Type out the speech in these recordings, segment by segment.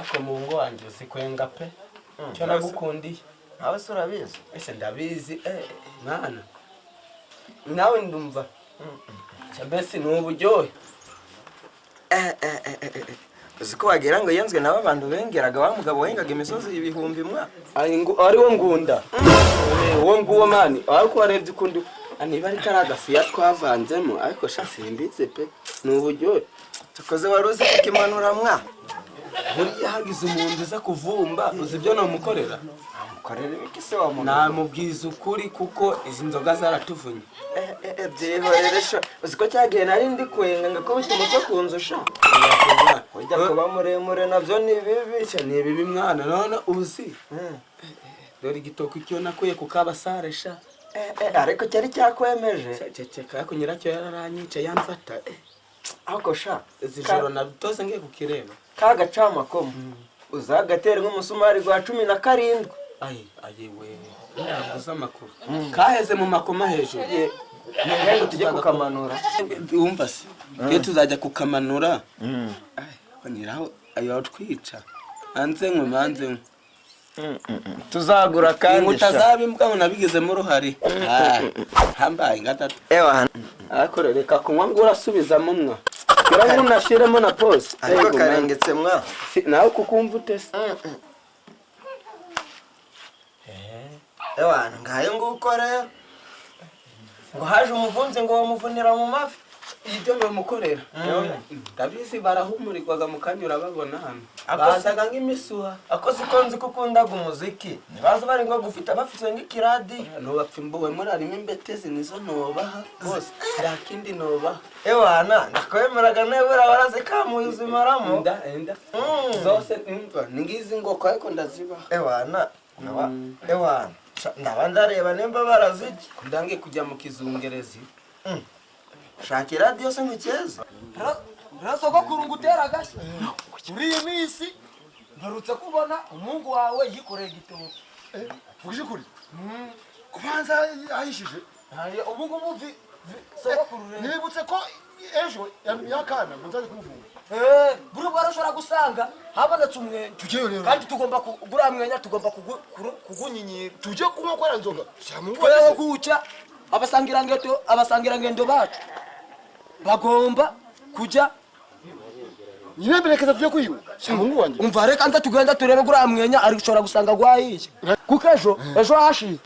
Ariko muhungu wanjye, uzi kwenga pe, icyo nagukundiye. Nawe se urabizi? Ese ndabizi, mwana, nawe ndumva. Cya mbese ni uburyohe. Uzi ko wagira ngo yenzwe nabo abantu bengeraga wa mugabo wengaga imisozi ibihumbi mwa. Ari wo ngunda. Uwo nguwo man, ariko warebye ukundi, niba ari kari agafiya twavanzemo, ariko sha simbizi pe, ni uburyohe. Tukoze wari uzi kukimanura mwa. Buriya hagize umuntu uza kuvumba, uzi ibyo namukorera? Mukorera ibiki se wa mugabo? Namubwiza ukuri, kuko izi nzoga zaratuvunye. Byihorere sha, uzi ko cyagihe nari ndi kwenga ngakubita umutwe ku nzu sha. Ujya kuba muremure nabyo ni bibi. Sha, ni bibi mwana. None uzi, dore igitoki cyo nakuye ku kabasare sha. Ariko cyari cyakwemeje. Ceceka, ariko nyiracyo yararanyica yamfata. Ariko sha, izi joro nabitoze ngiye kukireba. Ka gacamakoma uzagatera nk'umusumari gwa 17. Ayi ayi we, ntabwo uzi amakuru, kaheze mu makoma hejuru. Ni ngo tujye kukamanura. Wumva se, iyo tuzajya kukamanura, ai, ko nyiraho ayo twica, hanze nkwe, manze nkwe. Tuzagura kandi Inkuta sha. zaba imbwa ngo nabigizemo uruhare. Hambaye ngatatu. Ewa. Ariko reka kunywa ngo urasubizamo mwa, kugira ngo unashiremo na pose. Ariko karengetse mwa. Nawe kukumva ute se? Ewa, ngayo nguko rero, ngo haje umuvunzi ngo bamuvunira mu mavi. Ibyo bamukorera ndabizi, barahumurirwaga mu kanya, urababona hano Ako bazaga nk'imisuha. Ako siko nzi ko ukundaga umuziki, ntibaza bari ngo gufite bafite nk'ikiradiyo. Ntubapfa imbuwe muri, harimo imbetezi, nizo nubaha bose, nta kindi nubaha. Ewana, ndakwemeraga nibura warazikamuye uzimaramo. Inda inda zose imva ni ngizi ngoko, ariko ndazibaha. Ewana, ewana, sha, ndaba ndareba nimba barazirya. Ndangiye kujya mu kizungerezi. Shaka iradiyo se ngukeze. Rero sogokuru, ngutera agashyi, muri iyi minsi mperutse kubona umuhungu wawe yikoreye igitoki. Vugisha ukuri, kubanza ahishije. Ubu ngubu sogokuru rero. Nibutse ko ejo yakana ngo nzaze kumufunga. Buri bwo ushobora gusanga habonetse umwenya. Tujyeyo rero. Kandi tugomba guriya mwenya tugomba kugunyinyira. Tujye kunywa kwera nzoga sha mungu. Twewe guca abasangirangendo bacu bagomba kujya. Nyine mberekeza tujye kuyinywa sha mungu wanjye. Umva, reka nza tugenda turebe guriya mwenya, ari ushobora gusanga gwahiye, kuko ejo hashize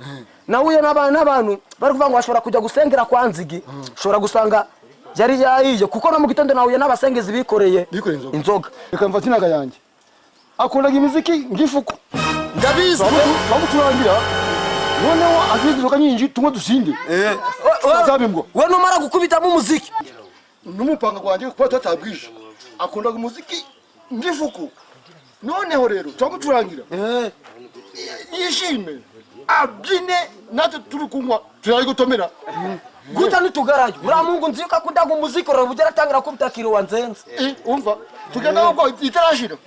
nahuye n'abantu bari kuvuga ngo bashobora kujya gusengera kwa Nzigi, ushobora gusanga yari yahiye, kuko no mu gitondo nahuye n'abasengezi bikoreye Bikoreye inzoga. Inzoga. Reka mva sinaga yanjye akundaga imiziki ngifuku. Ndabizi. Twamucurangira noneho azizi inzoga nyinshi, tunywe dusinde tuzabimbwa. We numara gukubitamo umuziki. N'umupanga gwanjye kuba tutabwije akundaga umuziki ngifuku, noneho rero twamucurangira yishime abyine, natwe turi kunywa turayi gutomera. Guta nitugarayo, uriya muhungu nzi yuko akundaga umuziki, ureba ugera atangira kubita kiro wa nzenze. Umva, tugenda ubwo itarashira.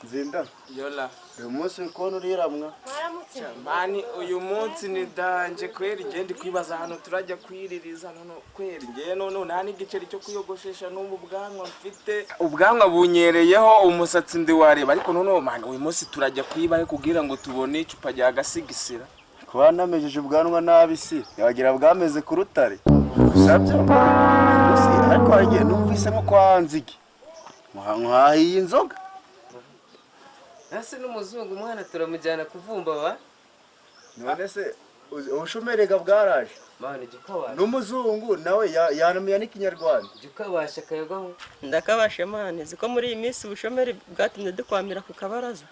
Nzinda. Yola. Uyu munsi uri kubona uriramwa. Mwaramutse. Man, uyu munsi ni danger kweri. Ngende kwibaza ahantu turajya kwiririza none kweri. Ngewe none nta n'igiceri cyo kwiyogoshesha, n'ubu bwanwa mfite, ubwanwa bunyereyeho, umusatsi ndi wareba, ariko noneho man, uyu munsi turajya kwibahe kugira ngo tubone icupa rya gasigisira? Kuba namejeje ubwanwa nabi si wagira bwameze ku rutare sabyo munsi, ariko hagiye numvise nko kwa Nzige nkahiye inzoga. Ese n'umuzungu umwana turamujyana kuvumba ba? None se ubushomerega bwaraje. Mana, ujya ukabasha. N'umuzungu nawe yanamenya n'ikinyarwanda. Ujya ukabasha akayogaho. Ndakabasha man, uzi ko muri iyi minsi ubushomeri bwatumye dukwamira ku kabaraza.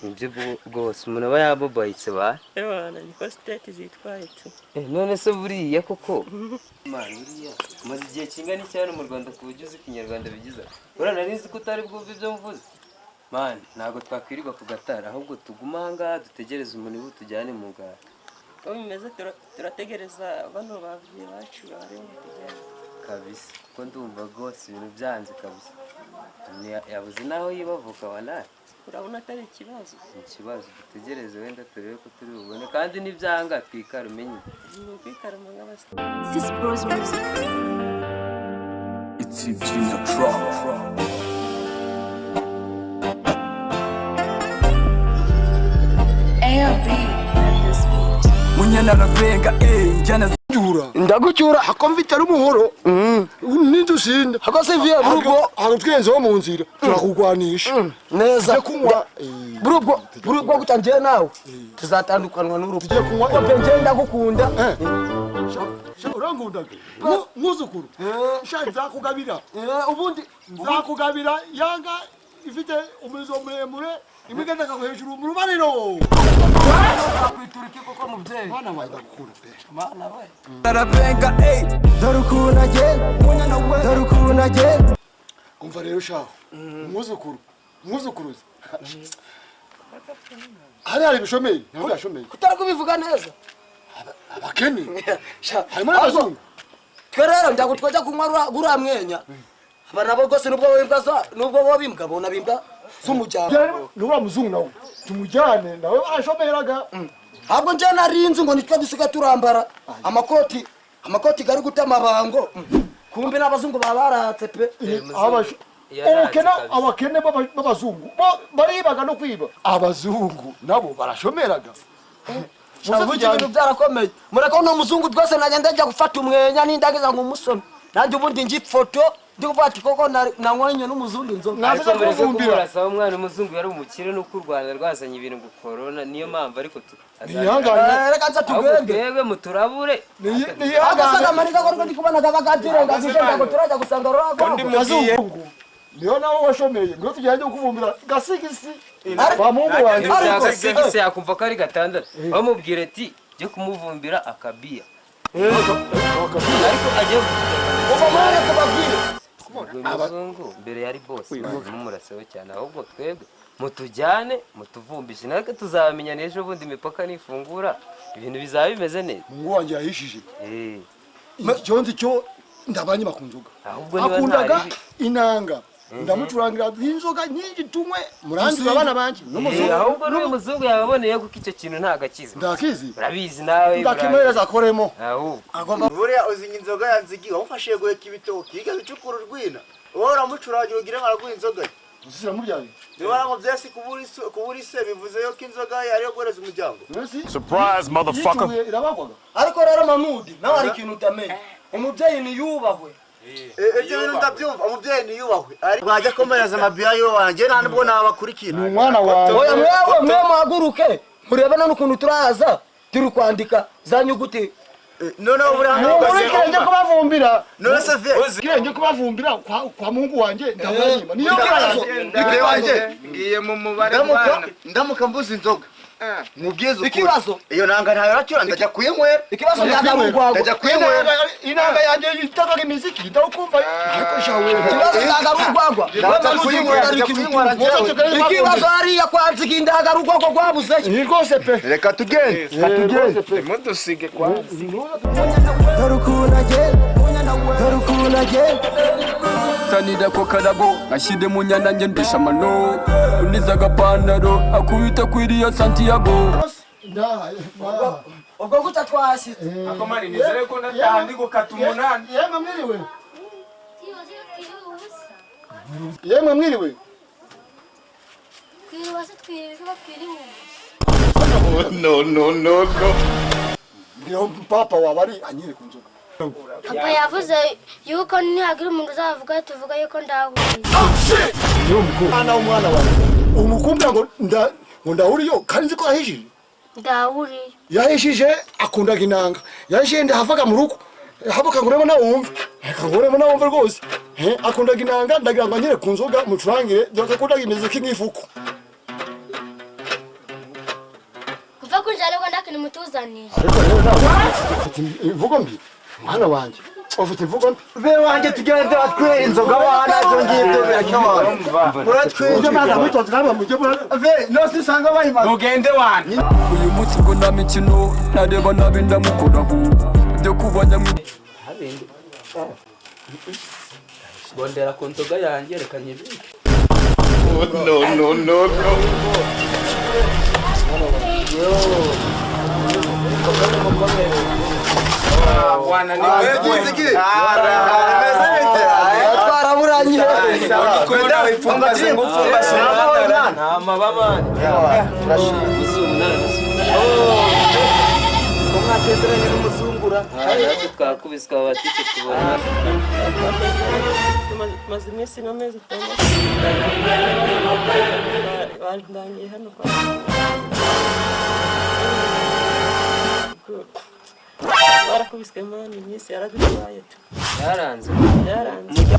Nibyo rwose, umuntu aba yabobayitse ba. Ewana, niko state zitwaye tu. None se buriya koko man, buriya umaze igihe kingana iki hano mu Rwanda ku buryo uzi ikinyarwanda bigize? Buriya nari nzi ko utari bwumve ibyo mvuze. Man, ntabwo twakwirirwa ku gatara, ahubwo tuguma aha ngaha dutegereze umuntu tujyane mu ngara. Uko bimeze, turategereza bano bavuye bacu barebe ngo tujyane. Kabisa, kuko ndumva rwose ibintu byanze kabisa. Yabuze n'aho yibavuka wanaye. Urabona atari ikibazo? Ni ikibazo, dutegereze wenda turebe ko turi bubone, kandi nibyanga twikara umenye. Ni ukwikarama nk'abasitari. Sis Bros Music. It's Gina Trump. Munyana arabenga, njyana. Ndagucyura. Hako mfite ari umuhoro n'indusinda. Hako se viye burubwo. Hari utwenzeho mu nzira turakugwanisha. Neza. Tujye kunywa. Burubwo burubwo guca njyewe nawe tuzatandukanwa n'urupfu. Tujye kunywa. Ope njyewe ndagukunda. Urankundaga mwuzukuru sha, nzakugabira. Ubundi nzakugabira yanga ifite umurizo muremure, imwe igenda hejuru mu rubariro. Kwituriki koko mubyeyi. Mwana wawe ndagukunda pe. Mana we. Arabenga, dore ukuntu agenda, dore ukuntu agenda. Umva rero shaho mwuzukuru, mwuzukuruza hari ibishomeri, ntabwo yashomeye. Kutari kubivuga neza. Abakene. Sha, harimo n'abazungu. Twe rero ndago twajya kunywa guriya mwenya, aba nabo rwose nubwo bo za nubwo bo bimbwa bona bimbwa z'umujyana. N'uriya muzungu nawe tumujyane, nawe ashomeraga. Ahubwo njye narinzi ngo nitwe dusiga turambara amakoti, amakoti gari guta amabango, kumbe n'abazungu baba baratse pe. Ubukene, abakene b'abazungu bo baribaga no kwiba, abazungu nabo barashomeraga. Ubu ibintu byarakomeye, mureke uno muzungu rwose najya ndajya gufata umwenya nindagiza ngo umusome nanjye ubundi ngifoto ndi kuvuga ati koko nanywanye n'umuzungu inzoga. Ariko mureke kumurasa umwana, umuzungu yari umukire, nuko u Rwanda rwazanye ibintu ngo corona, niyo mpamvu ariko Niyihangane. Reka nza ahubwo tugende. Twebwe muturabure. Agasaga manika ko ndi kubona gabagatirenga ngo turajya gusanga rurago. Kazungu niyo nawe washomeye, ngo tujyanye kuvumbira gasigisi ba muhungu wanjye. Gasigisi yakumva ko ari gatandatu, bamubwira ati jye kumuvumbira akabiya, ariko agiye. Uva mwereke babwire. Umuzungu mbere yari boss mumuraseho cyane, ahubwo twebwe mutujyane mutuvumbishe, natwe tuzabamenya n'ejo bundi imipaka nifungura ibintu bizaba bimeze neza. Muhungu wanjye yahishije icyo nzi cyo ndabanyima ku nzoga. Ahubwo niba akundaga ntari inanga, ndamucurangira inzoga nyinshi tunywe murangiza abana banjye n'umuzungu. Ahubwo n'uyu muzungu yababoneye kuko icyo kintu ntabwo akizi. Ndakizi. Urabizi nawe. Ndakimuhereza akoremo. Ahubwo Buriya uzinya inzoga ya Nzigi wamufashe guheka ibitoki yigeze ucukura urwina, wowe uramucurangira ugira ngo araguha inzoga ye. Uzira Niba waramubyaye si kubura ise bivuze yuko inzoga ye ariyo guhereza umuryango. Surprise, motherfucker. Yicuye irabagwaga. Ariko rero Mamudi nawe hari ikintu utamenya, umubyeyi niyubahwe. Ibyo bintu ndabyumva, umubyeyi niyubahwe, ariko wajya komereza amabiya yiwe wanjye nta nubwo nabakurikira. Ni umwana wawe. Oya mwewe, mwe muhaguruke murebe none ukuntu turaza turi kwandika za nyuguti. Noneho buriya Muri kirenge kubavumbira. None se vie Kirenge kubavumbira kwa muhungu wanjye ndabanyima. Niyo kibazo. Igihe wanjye ngiye mu mubare. Ndamuka ndamuka mbuze inzoga mubwize ukuri. Ikibazo. Iyo nanga ntayo racura, ndajya kuyinywera. Ikibazo ndagarugwago. Ndajya kuyinywera. Inanga yanjye itagaga imiziki ndawukumva ariko shawe. Ikibazo ndagarugwagwa. Ndajya kuyinywera, ndajya kuyinywera njyewe. Ikibazo hariya kwa Nzigi ndagarugwagwa rwabuzeyo. Ni rwose pe. Reka tugende. Rwose pe. Mudusige kwa Dore ukuntu agenda, dore ukuntu agenda. Sanira ko karabo ashyire mu nyana ngendesha amano uniza agapantaro akubita kwiriya Santiago. Ndaha. Ubwo gutya twashyitse. Ako mani nizere ko ndataha ndi gukata umunani. Yemwe mwiriwe. Yemwe mwiriwe. Twiriwe se, twiriwe twiriwe. No no no no. Niyo papa wawe ari anyere ku nzoga. Papa yavuze yuko nihagira umuntu uzavuga tuvuga yuko ndahuriye. Niyo mukuru. Mwana w'umwana wawe. Umukumbira ngo nda ngo ndahuriyo kandi nzi ko yahishije. Ndahuriye. Yahishije akundaga inanga. Yahishije ndahavaga mu rugo. Habuka ngo urebe nawe wumve. Reka ngo urebe nawe wumve rwose. Akundaga inanga ndagira ngo anyere ku nzoga mucurangire dore akundaga imiziki nk'ifuku. Kuva kunjana ko ndakintu mutuzaniye. Ariko rero nawe ufite imvugo mbi. Mwana wanjye ufite imvugo mbi. Be wanjye tugende batwere inzoga wana, ibyo ngibyo biracyabana. Mujye mwaza mwitonze namwe mujye Ve nose usanga bayimaze. Mugende wana. Uyu munsi ubwo nta mikino ntareba nabi ndamukoraho ibyo kuba nyamwi. Gondera ku nzoga yanjye reka nyibike. No no no no. Bwana ni wewe. Nzigi. Meze bite? Twaraburanye. Kubona wipfumbase ngo upfumbase. Nta mabamani. Turashima. Muzungu nawe. Murabura. Natwe twakubiswe abatike tubona. Maze iminsi n'amezi 6 bandangiye hano kwa barakubiswe mani iminsi yaradutwaye yaranze yaranze.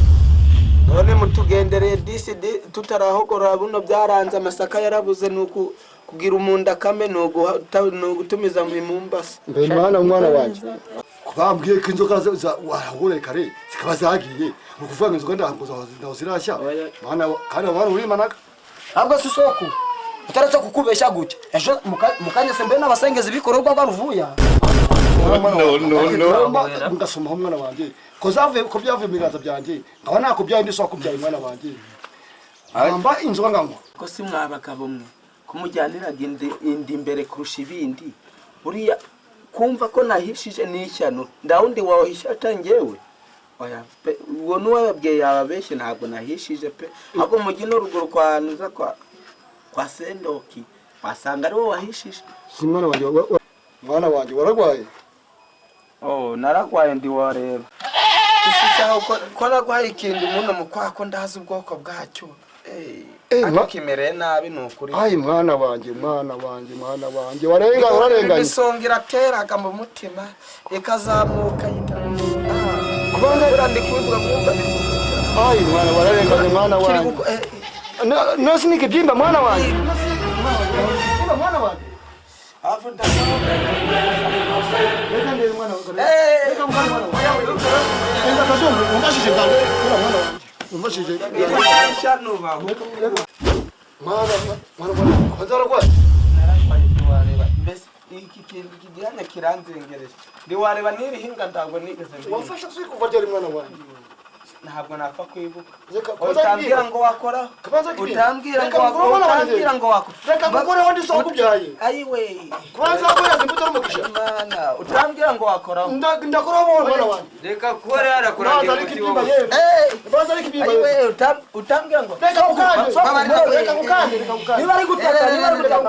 None mutugendereye disi tutarahogora buno byaranze amasaka yarabuze nuku kugira umunda kame nugutumiza mu Mombasa. Mbe mwana wanjye kubambwiye ko inzoka wahagore kare zikaba zagiye ukuvuga inzoka ndango zaho zirashya mwana kandi abantu urimanaga ntabwo si soko utaretse kukubeshya gutya ejo mukanya sembe n'abasengezi bikorerwa baruvuya. No ngasoma mwana wanjye ko zavuye ko byavuye mu biganza byanjye nkaba nakubyaye ndi soko kubyaye mwana wanjye amba inzoka nganywa ko si mwabagabo mwe kumujyaniraga indi imbere kurusha ibindi buriya kumva ko nahishije n'ishyano ndawundi wahisha atangewe oya pe uwo nuwababwiye yababeshye ntabwo nahishije pe ahubwo mujyi no ruguru kwa nuza kwa Sendoki wasanga ari wowe wahishije. Si mwana wanjye mwana wanjye waragwaye? Oh naragwaye ndi wareba ko nagwaye ikintu muno mukwako ndazi ubwoko bwacyo. Akimereye nabi nukuri. Ai mwana wanjye mwana wanjye mwana wanjye warenga wararenganye. Imisonga irateraga mu mutima ikazamuka yita. Kubanza ndi kubivuga mwumva. Ai mwana wararenganye mwana wanjye. No sinike byimba mwana wanjye. Mwana wanjye. Afu ndakora. Reka ndebe mwana wanjye. Reka mwana wanjye. Reka kazungu umfashije bwangu. Mwana wanjye. Umfashije. Mwana mwana mwana kwanza aragwaye. Naragwaye ndiwareba mbese iki kintu kigihanya kiranzengereje. Ndiwareba niri hinga ntabwo nigeze mbi. Wamfasha se kuva ryari mwana wanjye? Ntabwo napfa kwibuka. Utambwira ngo wakora. Utambwira ngo wakora. Utambwira ngo wakora. Reka ngukoreho ndi soko kubyaye. Ayiwe. Kubanza wakora imbuto n'umugisha. Mana, utambwira ngo wakora. Ndakoraho mwana wanjye. Reka kora arakurangira umuti wowe. Banza ariko ibyimba. Ayiwe, utambwira ngo. Reka gukande. Reka gukande. Reka gukande. Niba ari gutaka, niba ari gutaka.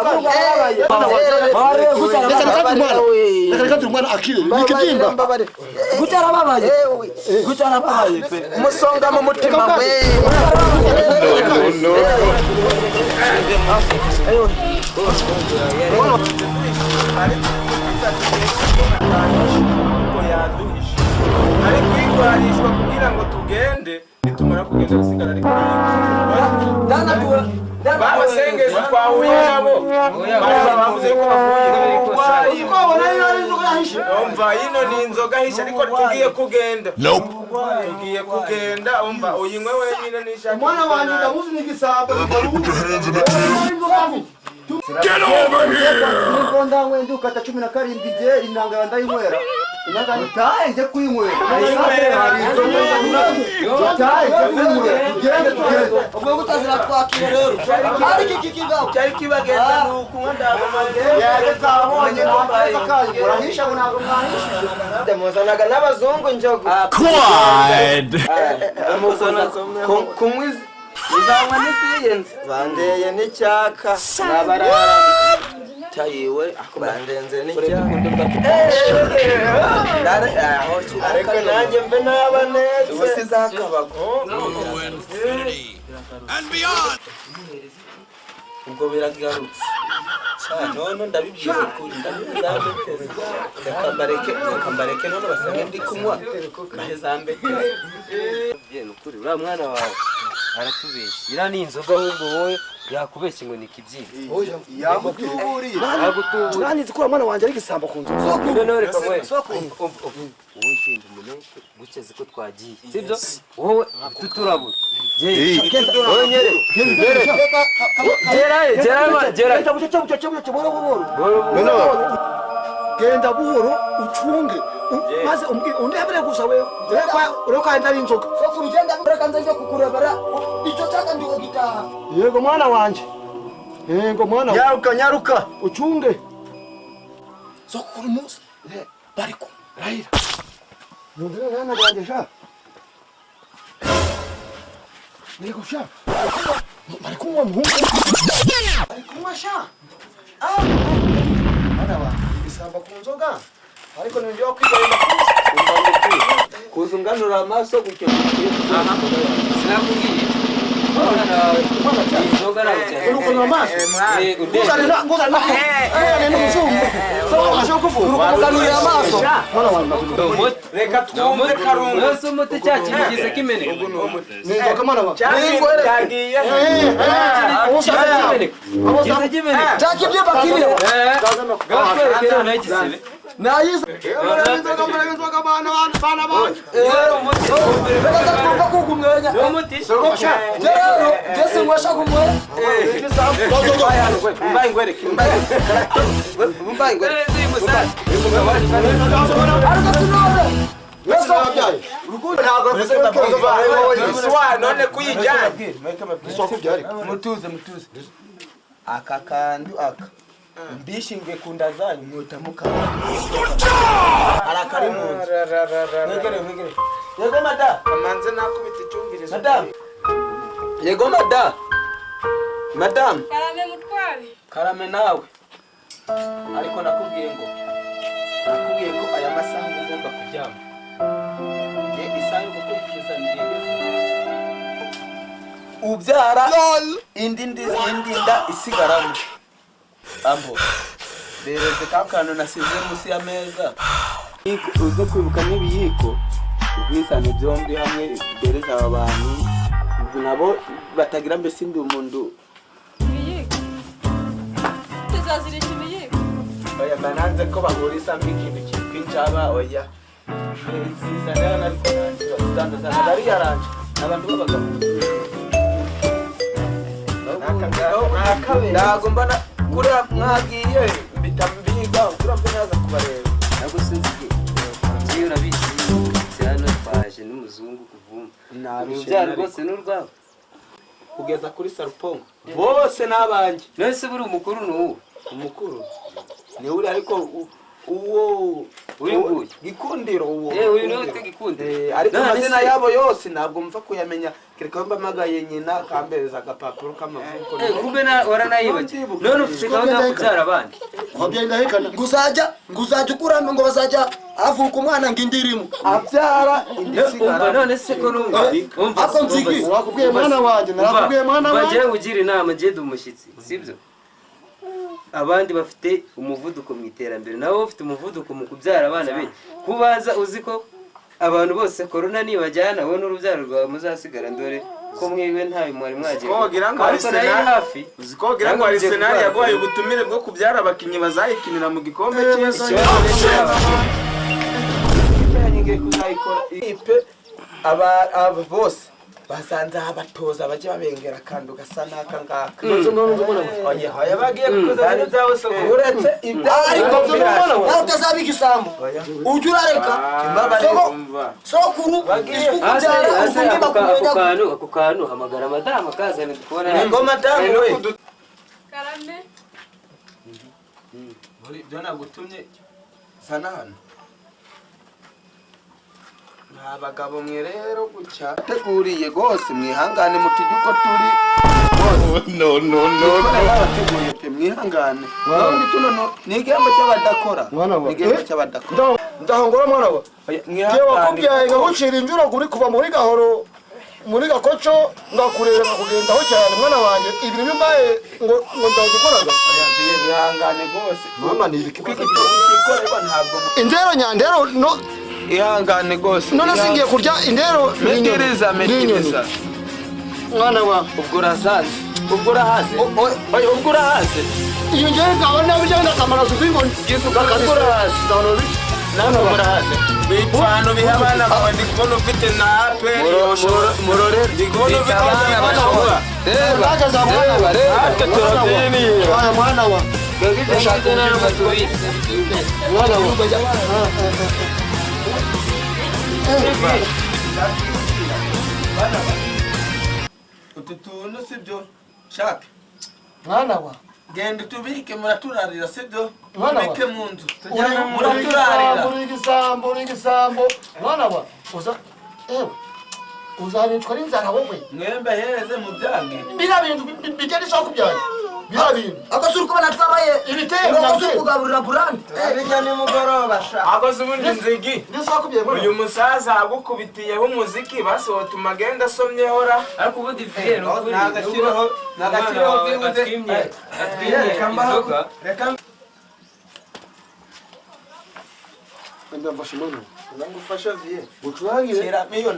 Reka reka umwana akire. Nikibyimba. Gutara babaye. Gutara babaye pe. Musonga mu mutima we. No. Ari kwigwarishwa kugira ngo tugende nitumara kugenda gusigara ari babasengezi twahuye nabo bari bavuze ko bavuye umva yino ni inzoga ahishe ariko tugiye kugenda tugiye kugenda umva uyinywe wenyine nishaka mwana wanjye ndamuzi n'igisambo. Get over here! Niko ndanywe ndukata 17 je inanga ndayinywera. Inanga ntaye nje kuyinywera. Ntaye nje kuyinywera. Tugende tugende. Ubwo gutazira twakire rero. Ari iki kigabo cyari kibagenda nuko ndabamage. Yaje twabonye ntabwo urahisha ngo ntabwo mwahishije. Ndamuzanaga n'abazungu njogo. Quad. Amuzana kumwizi uzanywa n'iziyenze bandeye n'icyaka nabarara tayiwe bandenze n'icyaka ariko nanjye mbe naba neza ubu sizakabago ubwo biragarutse none ndabibwiza ukuri ndabizambeteze reka mbareke none basange ndi kunywa bahe zambeteze. Ukuri uriya mwana wawe aratubeshya iriya ni inzoga ahubwo wowe yakubeshye ngo ni ikibyimba. Yagutuburiye. Nanizi ko mwana wanjye ari igisambo ku nzu. Noneho reka mwe wowe genda umuneke gutya ko twagiye sibyo wowe tuturabura wowe nyere gerayo gerayo gerayo genda buhoro ucunge maze undebere gusa wewe ureko ari inzoga. Sokuru genda reka nze nje kukurebera icyo cyaka ndiko gitaha. Yego mwana wanje. Yego mwana. Nyaruka nyaruka ucunge. Sokuru musa bariko rahira. Nundira mwana wanje sha. Yego sha. Bari kunywa muhungu. Bari kunywa sha. Ah. Mwana wanje isamba ku nzoga. Ariko ni njye wakwigarinda kuza unganura amaso gutyo. Sinakubwiye. Inzoga ntabwo cyane. Urukunura amaso. Nguzane na nguzane na. Nguzane n'umuzungu. Urukunura amaso. Reka twumve karungu. Mwese umuti cya kintu kigize kimeneka. Ni inzoga mwana wa. Cyagiye. Kigize kimeneka. Cyakibyimba kiriho. Gakwereke noneho igisebe. Nayize. Reka twumve kuko umwenya. Ni umuti. Rero njye sinywesha kumwenya. Mbaye ngwereke. Mbaye ngwereke. Ariko sinone. None kuyijyana. Mutuze mutuze. Aka kandu aka. Mbishinge kunda zanyu mwita mukaba. Arakari mu nzu. Mwegere mwegere. Yego mada. Kamanze nakubita icyumvirizo. Madam. Yego mada. Madam. Karame mutware. Karame nawe. Ariko nakubwiye ngo aya masaha ugomba kuryama. Nge isaha yo gukurikiza nigeze. Ubyara indi nda isigaramo. Ambo. Bereze ka kantu nasize munsi y'ameza. Uze kwibuka n'ibiyiko ubwisane byombi hamwe bereza aba bantu nabo batagira mbese ndi umuntu. Ibiyiko. Tuzazirisha ibiyiko. Oya bananze ko bahuriza ikintu cyitwa oya. Zizana nariko nanjye zana bari yaranje abantu b'abagabo. Ntago mbona kuriya mwagiye mpita mbiga kuriya mbe naza kubareba. Ntabwo sinzi igihe. Ngiye urabizi hano twaje n'umuzungu kuvumba. Urubyaro rwose ni urwawe. Kugeza kuri sarupongo bose n'abanjye. None buri umukuru ni uwo. Umukuru ni uri ariko uwo uyu nguyu gikundiro uwo. Uyu niwe ufite gikundiro. Ariko amazina yabo yose ntabwo mva kuyamenya kereka mbamagaye nyina akambereza agapapuro k'amavuko. Kumbe waranayibagiwe. None ufite gahunda yo kubyara abandi. Nguzajya ukuramo ngo bazajya avuka umwana ngo indirimo. Abyara indi sigara. None se ko numva. Ako nzigi. Nakubwiye mwana wanjye, narakubwiye mwana wanjye. Bagiye kugira inama ngiye umushyitsi, sibyo? Abandi bafite umuvuduko mu iterambere nabo bafite umuvuduko mu kubyara abana benshi. Kubaza uzi ko abantu bose corona nibajyana wowe n'urubyaro rwawe muzasigara ndore ko mwiwe ntayo mwari mwagiye. Kogira ngo Arsenal hafi. Uzikogira ngo Arsenal yaguhaye ubutumire bwo kubyara abakinyi bazayikinira mu gikombe cy'isi. Ngiye kuzayikora ipe aba bose basanze abatoza bajye babengera kandi ugasa naka ngaka. Oya oya bagiye kukuza ibintu byawe so uretse ibyo ariko nawe utazabika isambu. Ujye urareka. Sokuru isuku byara ubundi bakumenya. Ako kantu hamagara madamu akazana kubona. Ngo madamu we. Karame. Muri ibyo nagutumye sana hano. Nta bagabo mwe rero gutya teguriye gose mwihangane mutujye uko turi gose. No no no. Nabateguriye pe mwihangane. None tuno ni igihembo cy'abadakora. Ni igihembo cy'abadakora. Ndahongora mwana wa. Mwihangane. Wakubyaye ngagucira injura kuri kuva muri gahoro muri gakoco ngakurera ngakugendaho cyane mwana wanjye ibintu bimbaye ngo ndagikoraga. Mwihangane gose. Mama ni ibiki ikorerwa ntabwo. Indero nyandero no ihangane gose. None singiye kurya indero metiriza metiriza. Mwana wa ubwo urazaze. Ubwo urahaze. Oya ubwo urahaze. Iyo ngiye nkabona bijya ndakamara zuzingo ubwo urahaze. Nano murahaze. Bitanu biha abana bawe ndi kubona ufite na aperi murore ndi kubona ufite abana bashobora. Reba reba reba turadiniye. Mwana wa mwana wa Utu tuntu sibyo shaka mwana wa genda tubike muraturarira sibyo mubike mu nzu muraturarira uri igisambo mwana wa uza ewe uzanicwa n'inzara wowe mwembe hereze mu byange biriya bintu bigera isoko byanjye Bya bintu. Ako suri kubona twabaye Ibitenge Ako suri nabyo. Kugaburira burandi. Turabirya nimugoroba sha. Akoze ubundi Nzigi. Ndisakubye mbona. Uyu musaza agukubitiyeho umuziki basohotuma agenda asomyeho ra. Ariko ubundi viye ni ukuri. Nagashyireho Umwana wawe byibuze. atwimye atwimye Reka mbaho inzoga. reka. Ndamfashe mwana. Ngufasha viye. Gucurangire. Shyiramo iyo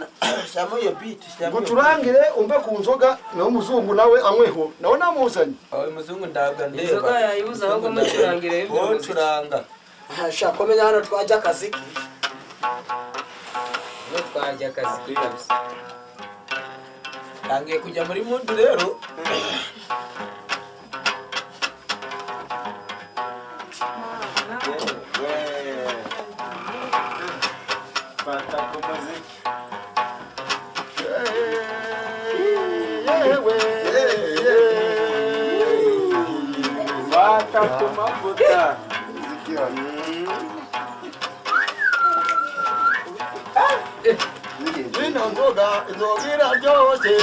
shyiramo iyo beat, shyiramo iyo Gucurangire umbe ku nzoga nawe umuzungu nawe anyweho. Nawe namuzanye. Aho umuzungu ndabwa ndeba. Inzoga yayibuze ahubwo mucurangire yumve Wowe umuziki. curanga. Sha komenya hano twajya akazi. Niyo twarya akazi kuri kabisa. Tangiye kujya muri mundu rero. Fata ku muziki. Yewe. Fata ku mavuta. Muziki wa Ino nzoga, inzoga iraryoshye,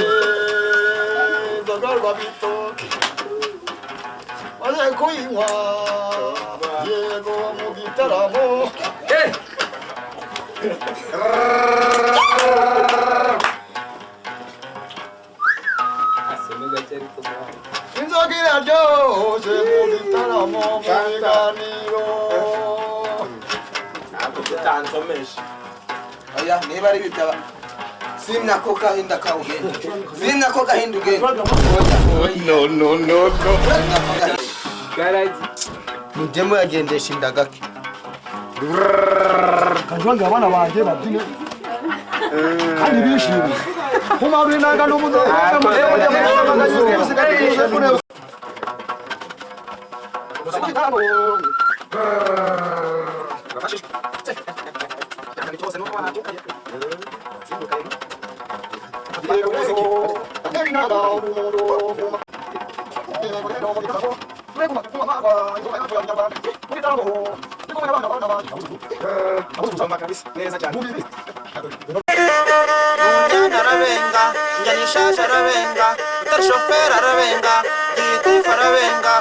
inzoga rwabitoke. Maze kuyinywa, yego mu gitaramo. Asome gake ariko mwana. Inzoga iraryoshye mu gitaramo, mu biganiro. Ntabwo tutansomeje. Oya niba ari bitaba. Simya ko kahinda kawugenda. Simya ko gahinda ugenda. No, no, no, no. Garagi. Mujye muyagendesha inda gake. Kanjwange abana banjye babyine kandi bishimye. Kumarura inanga n'umuzoga. Njyana arabenga, njyana ishaje arabenga, utari shoferi arabenga, gitifu arabenga,